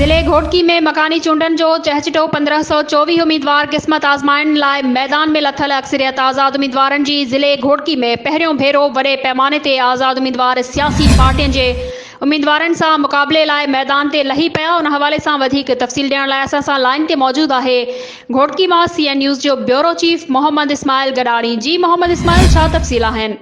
ضلعي گهوٽڪي ۾ مڪاني چونڊن جو چهچٽو 1524 اميدوار قسمت آزمائڻ لاء ميدان ۾ لٿل اڪثريت آزاد اميدوارن جي ضلعي گهوٽڪي ۾ پهريون ڀيرو وڏي پئماني تي آزاد اميدوار سياسي پارٽين جي اميدوارن سان مقابلي لاء ميدان تي لهي پيا ان حوالي سان وڌيڪ تفصيل ڏيڻ لاء اسان سان لائين تي موجود آهي گهوٽڪي مان سي اين نيوز جو بيورو چيف محمد اسماعيل گڏاڻي جي محمد اسماعيل ڇا تفصيل آهن.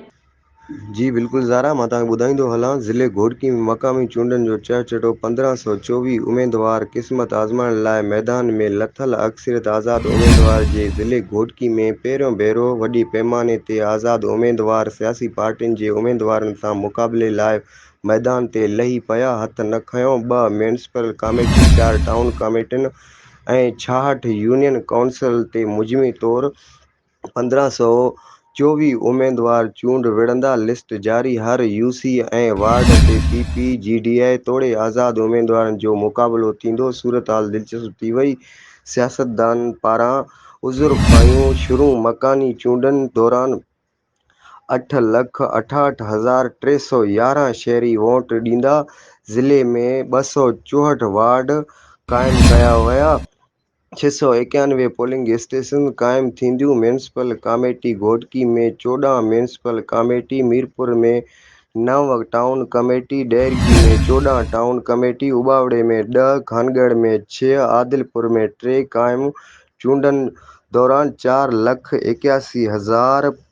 جي بلڪل زارا مان توهان کي ٻڌائيندو هلان ضلعي گهوٽڪي ۾ مقامي چونڊن جو چهچٽو 1524 اميدوار قسمت آزمائڻ لاء ميدان ۾ لٿل اڪثريت آزاد اميدوار جي ضلعي گهوٽڪي ۾ پهريون ڀيرو وڏي پئماني تي آزاد اميدوار سياسي پارٽين جي اميدوارن سان مقابلي لاء ميدان تي لهي پيا هٿ نه کنيو ٻه ميونسپل ڪاميٽي چار ٽائون ڪاميٽين ۽ 66 يونين ڪائونسل تي مجموعي طور 1524 اميدوار چونڊ وڙهندا، لسٽ جاري، هر يو سي ۽ وارڊ تي پي پي، جي ڊي اي توڙي آزاد اميدوارن جو مقابلو ٿيندو، صورتحال دلچسپ ٿي وئي، سياستدانن پاران عذر خواهيون شروع، مڪاني چونڊن دوران 8,68,311 شهري ووٽ ڏيندا، ضلعي ۾ 264 وارڊ قائم ڪيا ويا. 691 پولنگ اسٽيشنز قائم ٿينديون، municipal committee Ghotki ۾ 14، municipal committee Mirpur ۾ نو، town committee Daharki ۾ 14، town committee Ubauro ۾ ڏهه، خانڳڙهه ۾ ڇهه، عادلپور ۾ ٽي قائم، چونڊن دوران 4,81,000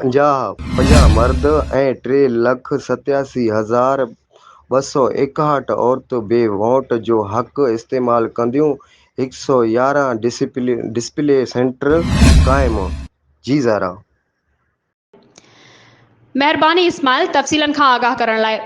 50 مرد ۽ 3,87,261 عورتون به ووٽ جو حق استعمال ڪنديون، 111 ڊسپلي سينٽر قائم، جي زهرا. مهرباني اسماعيل تفصيلن کان آگاهه ڪرڻ لاء.